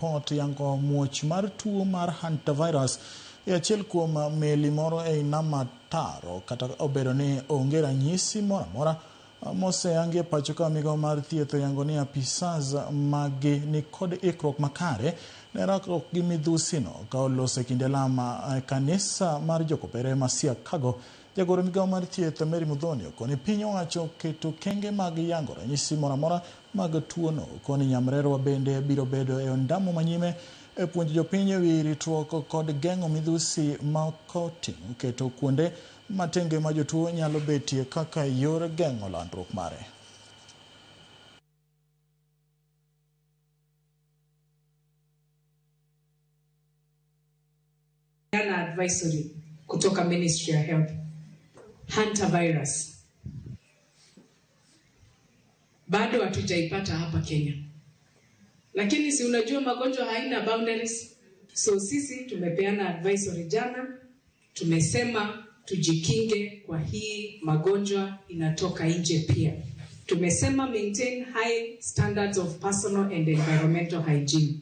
Ripot yango muoch mar tuo mar hantavirus e achiel kuom meli moro ei nam Ataro kata obedo ni onge ranyisi moro amora moseyangi e pacho ka. Migao mar thieth oyango ni apisas maggi nikod ikruok makare ne rakruok gi midhusi no ka oloso e kinde lamo e kanisa mar jokopere ma Siakago. Jagoro migao mar thieth Mary Muthoni okoni piny owacho keto okenge mag yango ranyisi moro amora mag tuono. Okoni nyamrerwa bende biro bedo e ondamo manyime e puonjo jopiny ewi ritruok kod geng'o midhusi ma oting'o keto kuonde matenge ma jotuo nyalo betie kaka yor geng'o landruok mare. Advisory kutoka Ministry ya Health. Hantavirus bado hatujaipata hapa Kenya, lakini si unajua magonjwa haina boundaries. So sisi tumepeana advisory jana, tumesema tujikinge kwa hii magonjwa inatoka nje pia. Tumesema maintain high standards of personal and environmental hygiene.